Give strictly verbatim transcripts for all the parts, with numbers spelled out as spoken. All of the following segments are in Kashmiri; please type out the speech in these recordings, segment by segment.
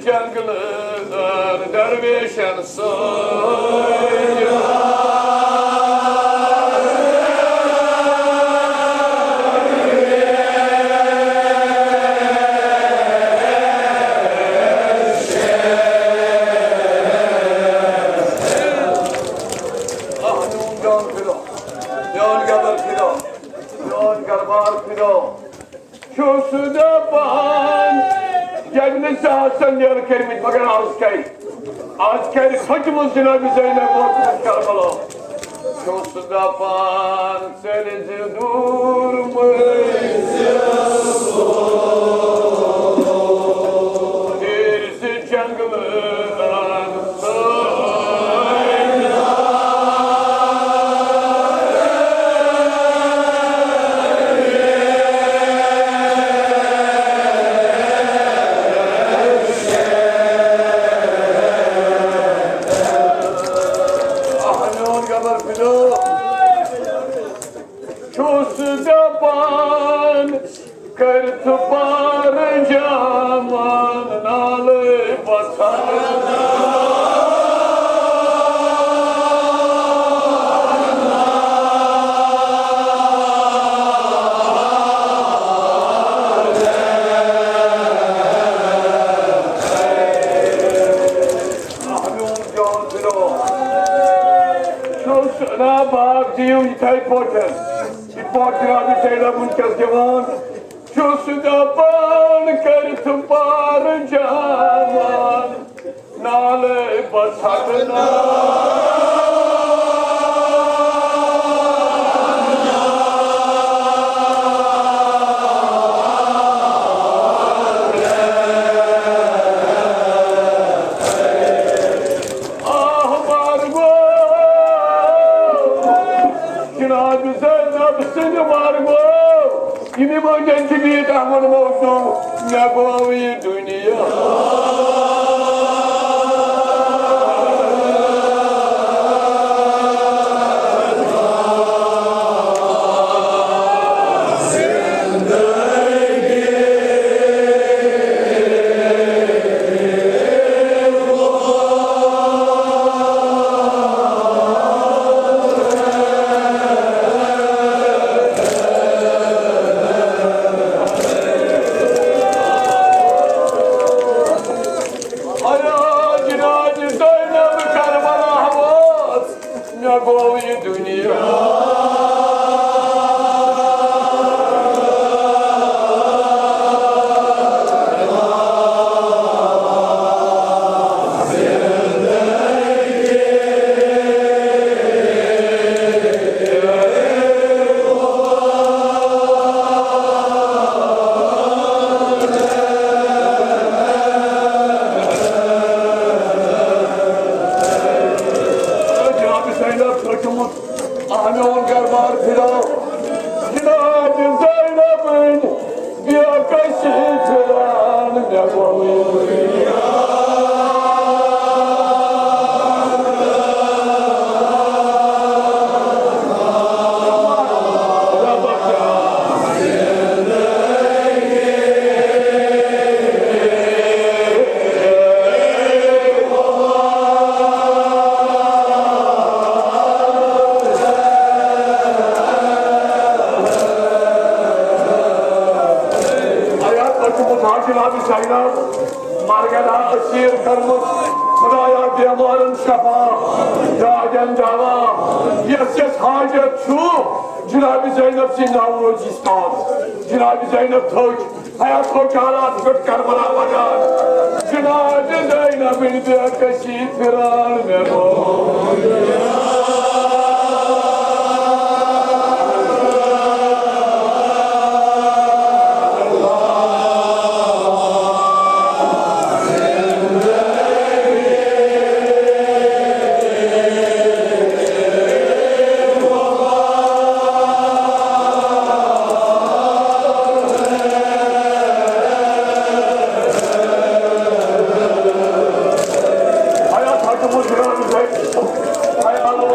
جنگلہٕ درویشن سۭتۍ۔ آہ، میون جان پھِرو، میون گبر پھِرو، میون گربار پھِرو۔ چھُس دپان، ییٚلہِ نہٕ ژےٚ آسن نیرٕ کٔرمٕتۍ، مگر از کَرِ، از کَرِ پھٔچمٕژ جناب زینب وٲژمٕژ کربلا۔ چھُس دپان، ژٔلۍ زِ دوٗر مٔنٛزۍ۔ تیرِ زِ جنگلہٕ آہ، میون گبر پھِرو۔ چھُس دپان، کٔرِتھ پارٕ جامان نالے پتھر۔ اکھ میون جان پھِرو۔ چھُس نا باغ دِیِو یِتھے پٲٹھۍ۔ یہِ پٲٹھۍ جناب زینب وٕنکیٚس دِوان۔ چھُس دپان کٔرِتھ پارٕ جوان، نالے بسک نال۔ آہ، مارگو، جناب زینب سٕنٛدِ مارگو، یِم یِمو جنجہِ بیٖٹھ احمد موضوع، مےٚ گوٚو یہِ دُنیا۔ ایا جناب زینب کربلا وٲژ، مےٚ گوٚو یہِ دُنیا۔ جناب زینب پھٔٹمُت، اہنیون گربار پھِرو۔ جناب زینبٕنۍ بے کسی پھِران مےٚ گوٚو۔ حیات پتہٕ مُتھا جناب زینب، مرگن اسیر کرمت، خدایا بیمارن شفا، دادن دوا، یس یس حاجت چھُ، جناب زینب سٕنٛدِ ناوٕ روزِ یہِ ساز۔ جناب زینب تھٔج، حیات تھوٚو چارات پٮ۪ٹھ کربلا پکان۔ جناب زینب بن بے کسی پھران مےٚ گوٚو۔ حیات حاکمو جناب زین، حیات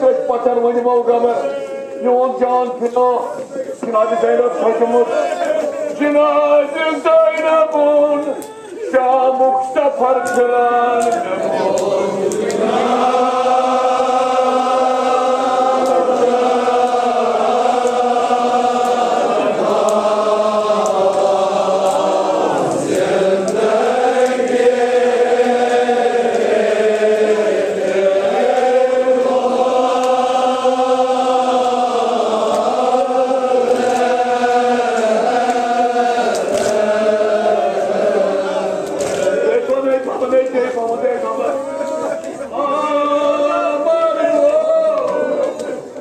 أسۍ پتھر ؤنۍ یِمو گبر، میون جان فدا، جناب زینب کھوٚتمُت، جناب زینبُن شامُک سفر پھران۔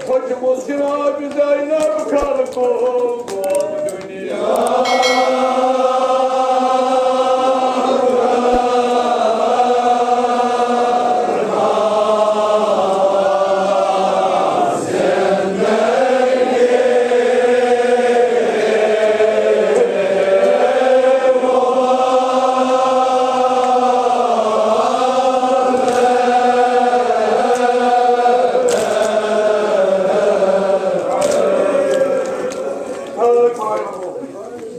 کھوٚتمُت جناب زینب خلقو دُنیا۔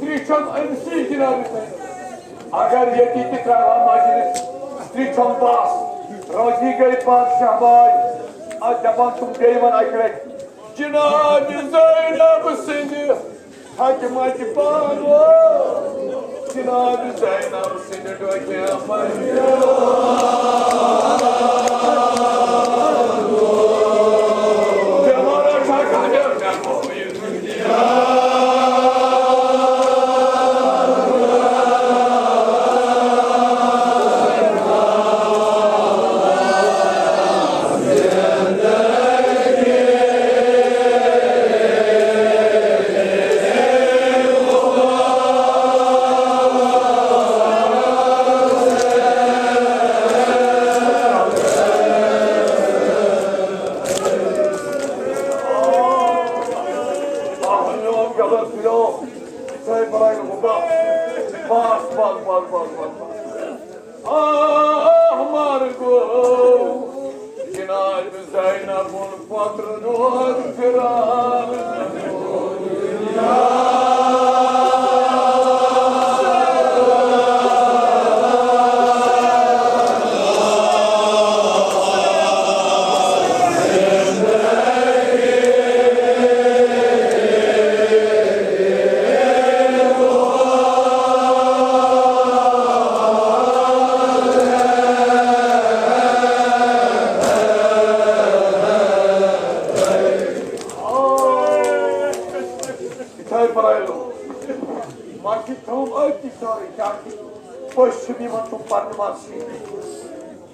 ترٛیٚیہِ چھَم أمۍ سٕے جنابِ سۭتۍ۔ اگر ییٚتی تہِ ترٛاوان مجلس، ترٛیٚیہِ چھَم بس۔ روزی گٔے پتھ شہباے۔ اتھ دپان تِم بیٚیہِ وَن اَکہِ لٹہِ۔ جناب زینب سٕنٛدِ حکمت بانو، جناب زینب سٕنٛدِ ڈوکھِ منٛز۔ آہ، مر گوٚو جناب زینبُن پۄتُر دود فراق۔ یِتھَے پٲٹھۍ لوٗکھ۔ وۄنۍ چھِ تِم أتی سٲرٕے کیٛاہ چھِ؟ پٔژھۍ چھِ یِمَن تِم پَرنہِ منٛز چھِ۔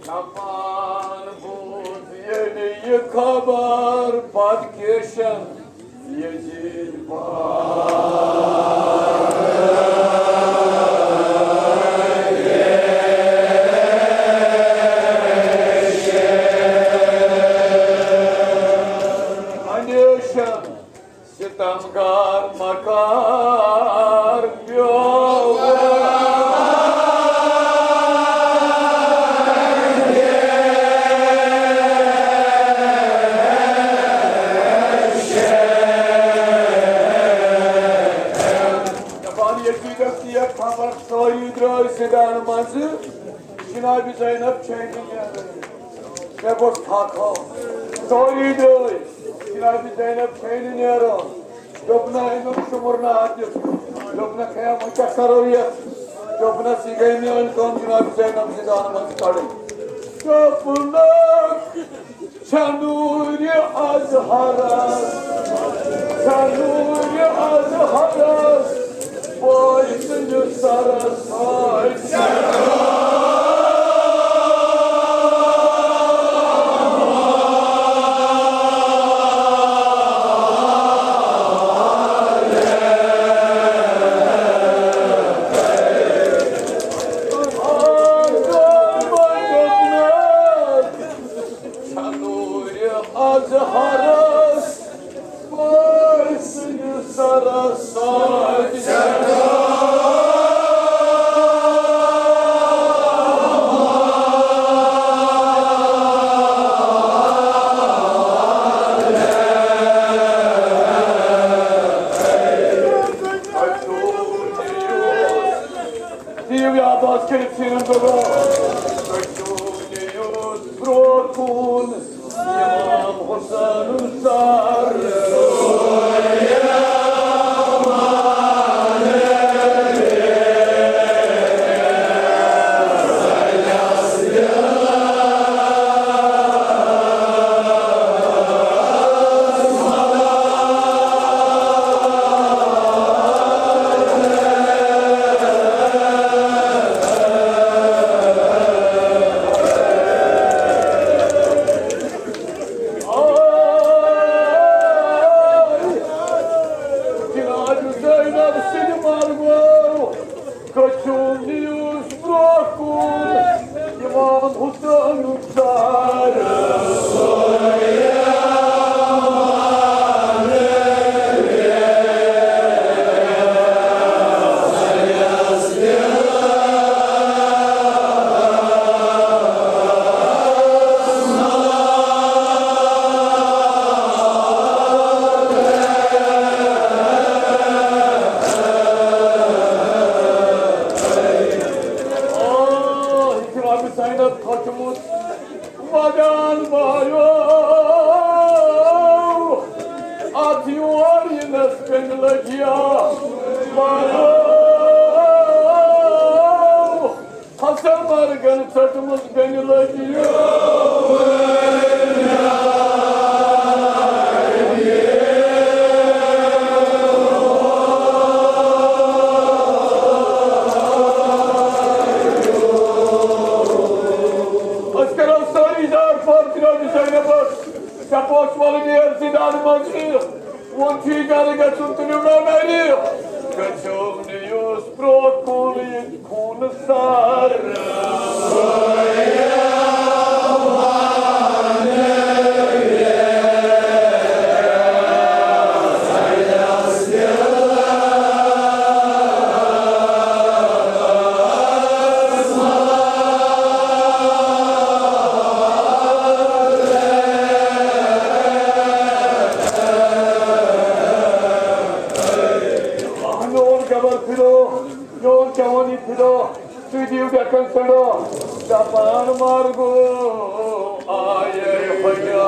دَپان بوٗز ییٚلہِ یہِ خبر پَتہٕ کیشَن یزیٖد پاک۔ اندیشن ستمگار مکار پیوٚو۔ دپان ییٚتہِ گژھِ یہِ خبر سٲری درٛاے زِندان منٛزٕ۔ جناب زینب چھے نہٕ نیران۔ مےٚ گوٚژھ تھکھ ہاو۔ سٲری درٛاے۔ جناب زینب چھے نہٕ نیران۔ دوٚپنہ، اَمیُک شُمر نہ ہا دِتھ۔ دوٚپنکھ، ہے، وۄنۍ کیٛاہ کَرو یَتھ؟ دوٚپنَس، یہِ گٔے میٛٲنۍ کٲم، جناب زینب زِندان منٛز کَڑٕنۍ۔ دوٚپنکھ، چھےٚ نوٗرِ اَزہرَس، چھےٚ نوٗرِ اَزہرَس، بٲے سٕنٛدِس سَرَس سۭتۍ۔ چھےٚ نوٗرِ اَزہرَس، بٲے سٕنٛدِس سَرَس سۭتۍ۔ Asker için durun. Kaçın, yürüyün, bırakın. İmam Hasan'ın sarı. Ay, Zeynep seni marmar, kaçın yüz bırakın, İmam Hüseyin sarı. Ah, İkram-ı Zeynep kaçımız vadan bayo. At yuvar yine spenilek ya. Bayo. Hasan Margan sırtımız beni la diyor. Asker Afsar İzar Partino Zeynep Bak. Sapos malı diye zidanı mazı. Won't you gotta get something in my menu? Get some news, broccoli, cool, the side. Ah, no, gabar piro, no, jawani piro, studio da kansero, da pan margo, ay, ay, hoya.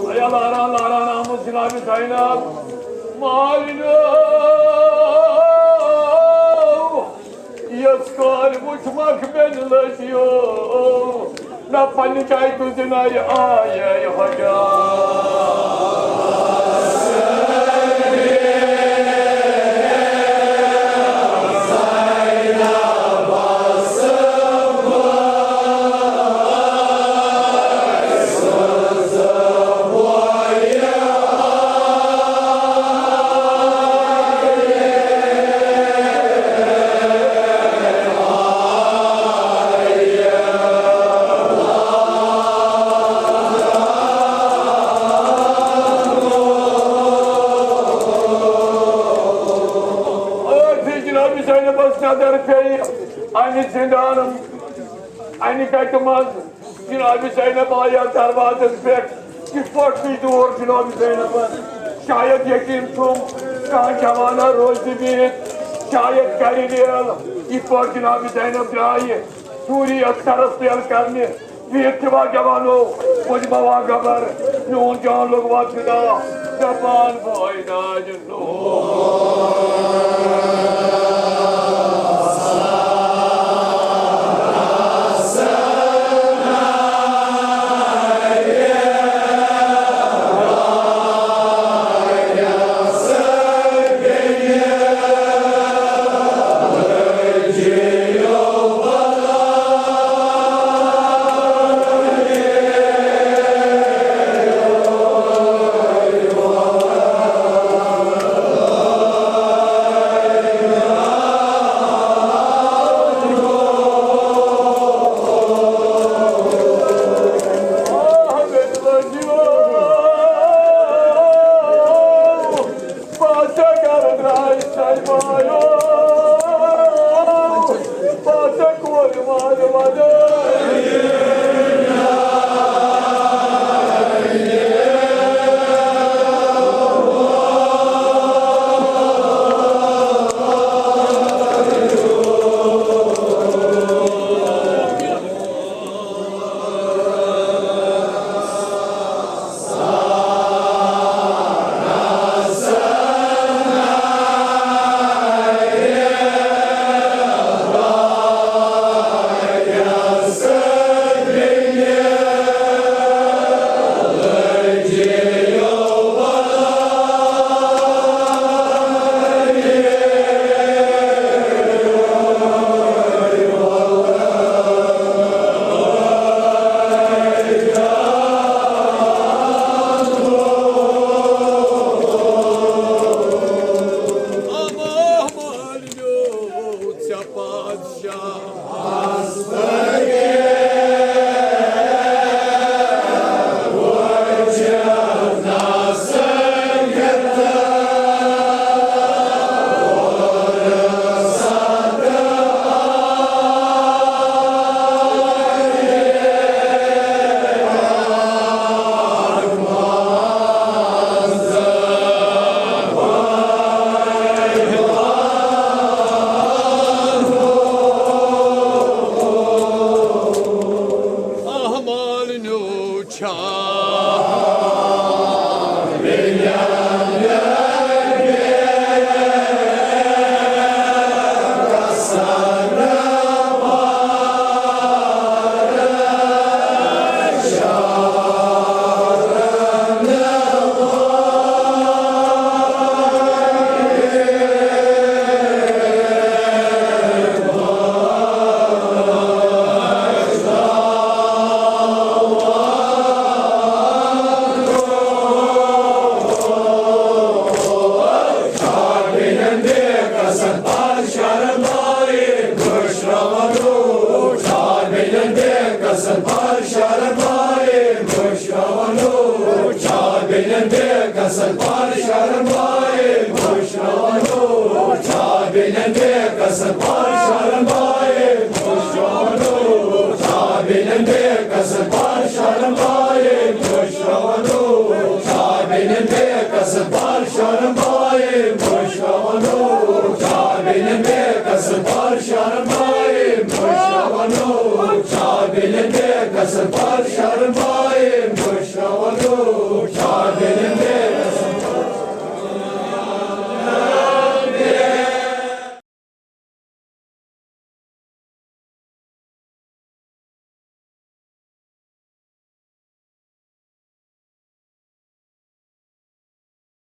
Ay, Allah, Allah, Allah, namus, Cenab-ı Zeynep. Malino. Yes, God, which mark men let you. Na panicai tu dinari, ay, ay, hoja. Ay, Cenab-ı Zeynep Asnader Pey, aynı zindanım, aynı kaçınılmaz. Cenab-ı Zeynep آیا دروازس پٮ۪ٹھ، یِتھ پٲٹھۍ تُہۍ دور جناب زینبس۔ شاید یقین چھُم، کانٛہہ جوانا روزِ بِہِتھ، شاید کرِ ریل۔ یِتھ پٲٹھۍ جناب زینب درٛایہِ سوٗری یتھ سرس ریل کرنہِ، بِہِتھ تہِ وا جوانو، بہٕ دِمہٕ وا گبر، میون جان لوٚگ وا فدا، دپان بہٕ علاج۔ قصد پار شرم بائے خوش روانو، چابینن بے قصد پار شرم بائے خوش روانو، چابینن بے قصد پار